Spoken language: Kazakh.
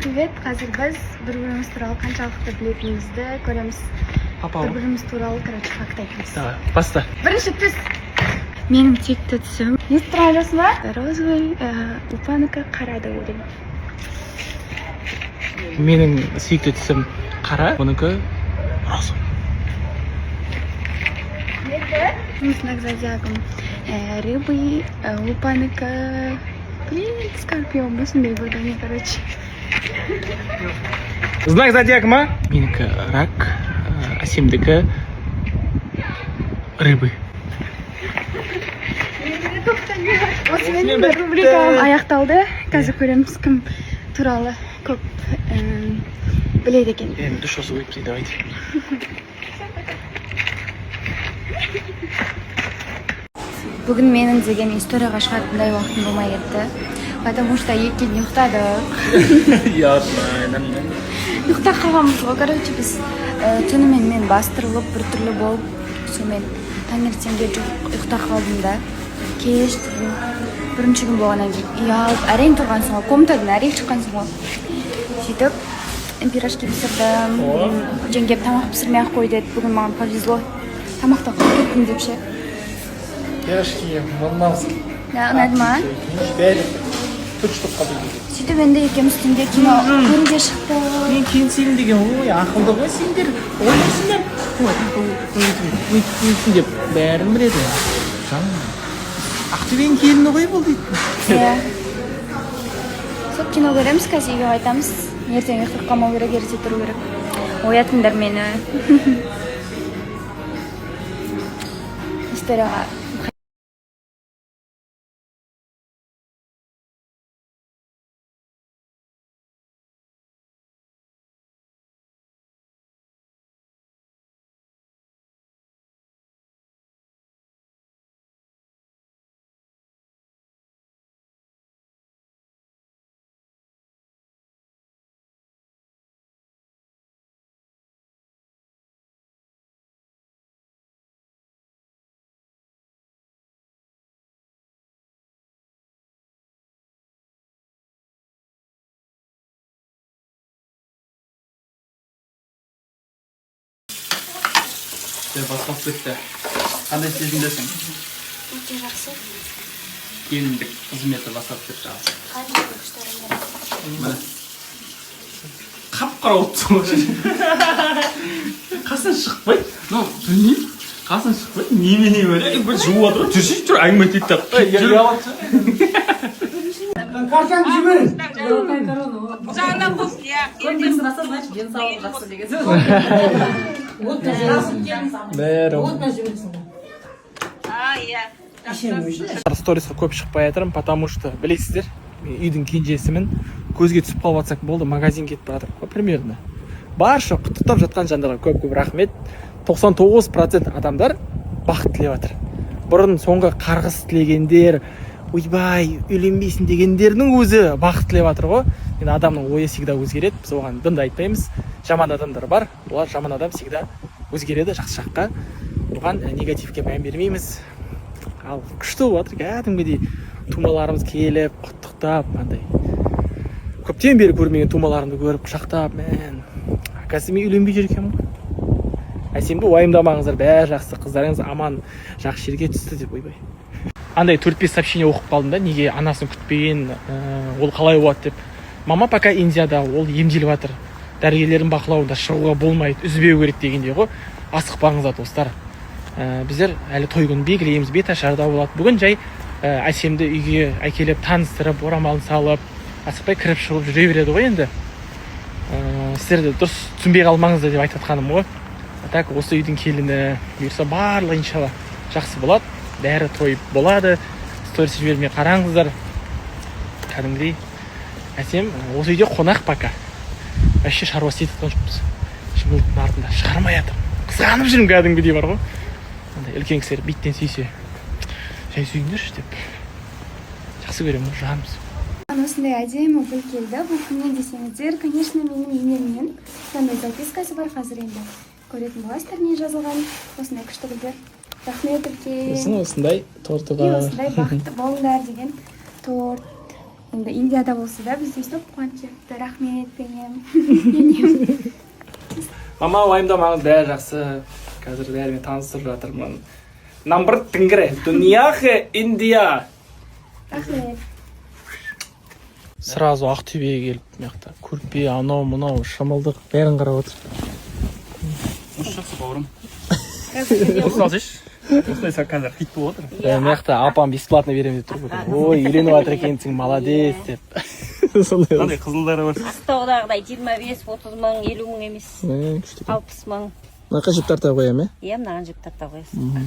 Привет, қазір біз бір біріміз туралы қаншалықты білетінімізді көреміз. Папа. Бір біріміз туралы, короче, факт айтамыз. Давай, баста. Бірінші түс. Менің текті түсім. Естіп тұрған жоқсың ба? Розовый, Ұлпанікі қара деп ойлаймын. Менің сүйікті түсім қара, бұнікі розовый. Менің знак зодиагым рыбы, Ұлпанікі, блин, скорпион ба, сондай бірдеңе, короче. Знак зодиака ма? Менікі рак, Әсемдікі рыбы. Осымен Осымен бітті. Рубрикам аяқталды. Қазір көреміз, кім туралы көп біледі екен. Енді душ осы өтпей, давайте. Бүгін менің деген историяға шығатындай уақытым болмай кетті. Потому что 2 күн ұйықтадық. Ұйықтап қалғанбыз ғой, короче, біз түнімен мен бастырылып, біртүрлі болып, сонымен таңертеңге жоқ ұйықтап қалдым да. Кеш тұрдым. Бірінші күн болғаннан кейін ұялып, әрең тұрғансың ғой, комнатадан әрең шыққансың ғой. Сөйтіп, пирожки пісірдім. Бүгін жеңгем тамақ пісірмей ақ қой деді. Бүгін маған повезло. Тамақтан қалып кеттім деп ше. Пирожки мынау. Да, ұнады ма? Бәрі точно қалды. Сөйтіп енді екеуміз түнде кино көруге шықтық. Мен келінсеймін деген ой, ақылды ғой сендер. Ойлайсыңдар. Өйтіп деп бәрін біледі. Жаным. Ақтөбенің келіні ғой бұл дейді. Иә. Сол кино көреміз, қазір үйге қайтамыз. Ертең ұйықтап қалмау керек, ерте тұру керек. Оятыңдар мені. Историяға. Басталып кетті. Қандай сезімдесің? Өте жақсы. Келіндік қызметі басталып кетті. Қандай күшті. Міне. Қап-қара болып тұрсың ғой. Қасынан шықпайды. Ну, білмеймін. Қасынан шықпайды. Немене бәле? Бір жуып жатыр ғой. Жүрші, жүр, әңгіме айтайық деп. Жүр. Картаңды жібер. Жағынан қос, иә. Көңіл сұраса, значит, денсаулығы жақсы деген сөз. Отқа жібересің. Бәрі. Отқа жібересің. А, иә. Сторисқа көп шықпай жатырмын, потому что білесіздер, мен үйдің кенжесімін. Көзге түсіп қалып жатсақ болды, магазин кетіп бара жатыр ғой примерно. Барша құттықтап жатқан жандарға көп көп рахмет. 99% адамдар бақыт тілеп жатыр. Бұрын соңғы қарғыс тілегендер, ойбай, үйленбейсің дегендердің өзі бақыт тілеп жатыр ғой. Енді адамның ойы всегда өзгереді, біз оған дым да айтпаймыз. Жаман адамдар бар, олар жаман адам всегда өзгереді жақсы жаққа. Оған негативке мән бермейміз. Ал күшті болып жатыр, кәдімгідей тумаларымыз келіп құттықтап, андай көптен бері көрмеген тумаларымды көріп құшақтап, мен оказывается мен үйленбей жүр екенмін ғой. Әсемді уайымдамаңыздар, бәрі жақсы, қыздарыңыз аман, жақсы жерге түсті деп. Ойбай, андай төрт бес сообщение оқып қалдым да, неге анасын күтпеген, ол қалай болады деп. Мама пока Индияда, ол емделіп жатыр, дәрігерлердің бақылауында, шығуға болмайды, үзбеу керек дегендей ғой. Асықпаңыздар, достар. Біздер әлі той күнін белгілейміз, беташар да болады. Бүгін жай Әсемді үйге әкеліп таныстырып, орамалын салып, асықпай кіріп шығып жүре береді ғой енді. Сіздер де дұрыс түсінбей қалмаңыздар деп айтып жатқаным ғой. А так осы үйдің келіні, бұйырса, барлығы иншалла жақсы болады, бәрі той болады. Сторис жібермей қараңыздар. Кәдімгідей Әсем осы үйде қонақ, пока вообще шаруа істетіп жатқан жоқпыз, шымылдықтың артында шығармай жатыр, қызғанып жүрмін кәдімгідей. Бар ғой, андай үлкен кісілер биттен сүйсе, жай сүйіңдерші деп, жақсы көремін ғой, жанымыз. Маған осындай әдемі гүл келді. Бұл кімнен десеңіздер, конечно, менің енемнен. Мынандай запискасы бар, қазір енді көретін боласыздар не жазылған. Осындай күшті гүлдер. Рахмет үлкен. Осындай торты. И осындай «Бақытты болыңдар» деген торт. Енді Индияда болса да, бізді өйстіп қуантып жіберіпті. Рахмет, енем. Мама, уайымдамаңыз, бәрі жақсы. Қазір бәрімен таныстырып жатырмын. Номер тінгірі дуния хе Индия. Рахмет. Сразу Ақтөбеге келіп, мына жақта көрпе, анау мынау шымылдық, бәрін қарап отыр. Осы жақсы, бауырым. Осыны алсайшы. Осындай қазір хит болып жатыр. Мына жақта апам бесплатно беремін деп тұр ғой. Ой, үйленіп жатыр екенсің, молодец деп. Сондай. Қандай қызылдары бар. Ақтаудағыдай 25-30 мың, 50 мың емес. Күшті екен. 60 мың. Мына жаққа жіп тарта қоямын, Иә, мынаған жіп тарта қоясың. Иә.